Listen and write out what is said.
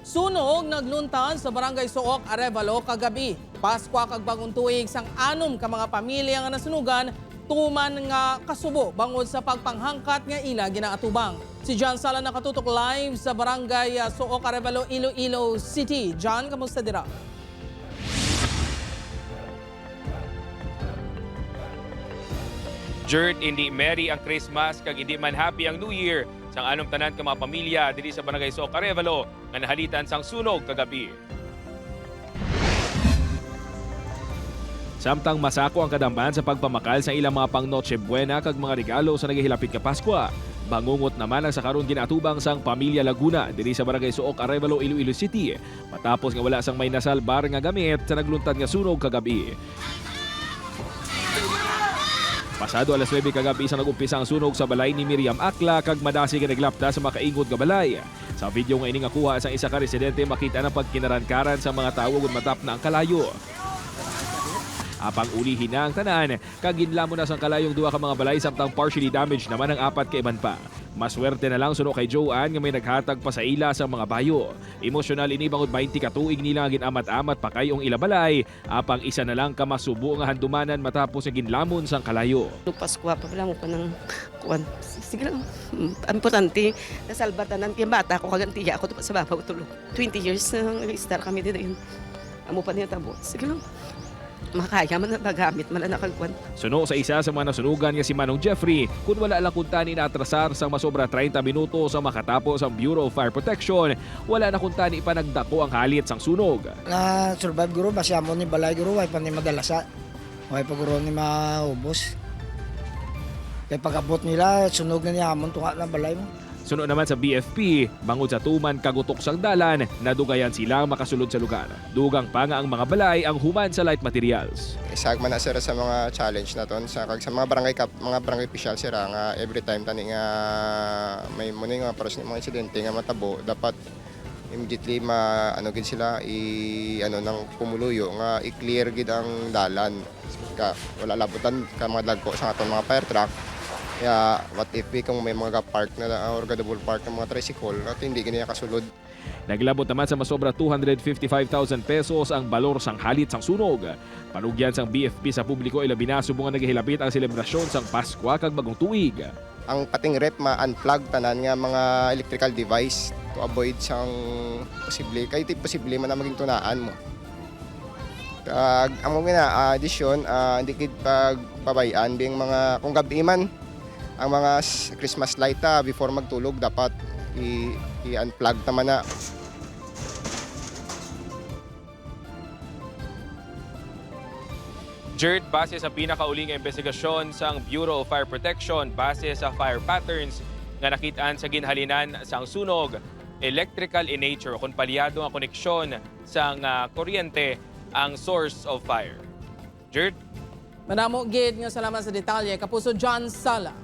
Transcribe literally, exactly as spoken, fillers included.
Sunog nagluntan sa Barangay Suok, Arevalo kagab-i. Paskwa kag Bagong Tuig sang anom ka mga pamilya nga nasunugan tuman nga kasubo bangod sa pagpanghangkat nga ila ginaatubang. Si John Sala nakatutok live sa Barangay, ah, Suok, Arevalo, Iloilo City. John, kamusta dira? Jert, hindi merry ang Christmas kag hindi man happy ang New Year sang anom tanan ka mga pamilya diri sa Barangay Suok, Arevalo nga nahalitan sang sunog kagab-i. Samtang masako ang kadamhan sa pagpamakal sa ilang mga pang Noche Buena kag mga regalo sa nagahilapit nga Paskwa, bangungot naman ang sa karon ginaatubang sang Pamilya Laguna diri sa Barangay Suok, Arevalo, Iloilo City, matapos nga wala sang may nasalbar nga gamit sa nagluntad nga sunog kagab-i. Pasado alas nuebe kagab-i sa nag-umpisa ang sunog sa balay ni Miriam Akla kag madasig nga naglapta sa makaingot nga balay. Sa video nga ini nga kuha sang isa ka residente, makita ang pagkinarankaran sa mga tawo ug matapna ang kalayo. Apang ulihi na ang tanan, kag ginlamon na sang kalayo ang duha ka mga balay, samtang partially damaged naman ang apat ka iban pa. Maswerte na lang suno kay Joanne nga may naghatag pa sa ila sang mga bayo. Emosyonal ini bangod baynte ka tuig nila nga gin-amat-amat pa kay ang ila balay, apang isa na lang ka masubo nga handumanan matapos nga ginlamon sang kalayo. Nung Paskwa pa pala mo pa ng kuwan. Sige lang. Mm, importante, nasalba tanan. Yung bata ko, kagantiya ako sa babaw tulog. Twenty years na nag-istar kami dito yun. Amo pa niya tabo. Sige lang. Makaya man na magamit, man na nakagkuwan. Suno sa isa sa mga nasunugan nga si Manong Jeffrey, kun wala lang kuntani naatrasar sang masobra treinta minutos ang makatapos ang Bureau of Fire Protection, wala na kuntani pa nagdako ang halit sang sunog. Na-survive guro, basi amo ni balay guro, way pa ni madalasa. Way pa guro ni maubos. Kay pag-abot nila, sunog na ni amon, tunga na balay mo. Suno naman sa B F P, bangod sa tuman kag utok sang dalan, nadugayan sila ang makasulod sa lugar. Dugang pa nga ang mga balay ang human sa light materials. Isa man na, sir, sa mga challenge naton sa, kag sa mga barangay kap-, mga barangay official, sir, ah, nga every time tani nga may muna nga paros ni mga insidente nga matabo, dapat immediately ma-, ano gid sila, i-, ano, ng pumuluyo nga i-clear gid ang dalan. Ka, wala labutan ka mga dagko sa aton mga fire truck. Kaya, what if, eh, kung may mga ga-park na, or ga-double park ng mga tricycle, at hindi gani kasulod? Naglabot naman sa masobra two hundred fifty-five thousand pesos ang balor sang halit sang sunog. Panugyan sang B F P sa publiko, ilabi na subong nga nagahilabit ang selebrasyon sang Paskwa kag Bagong Tuig. Ang pating ref ma-unplug tanan nga mga electrical device to avoid sang posible, kay ti posible man na maging tunaan mo. Kag ang mga, ah, desisyon, ah, hindi gid pagpabay-an ding mga, kung gab-i man, ang mga s-, Christmas light, ah, before magtulog dapat i-, i-unplug naman na. Jert, base sa pinakauli nga imbestigasyon sang Bureau of Fire Protection, base sa fire patterns nga nakit-an sa ginhalinan sang sunog, electrical in nature, kon palyado nga koneksyon sang, ah, kuryente ang source of fire. Jert? Madamo gid nga salamat sa detalye, Kapuso John Sala.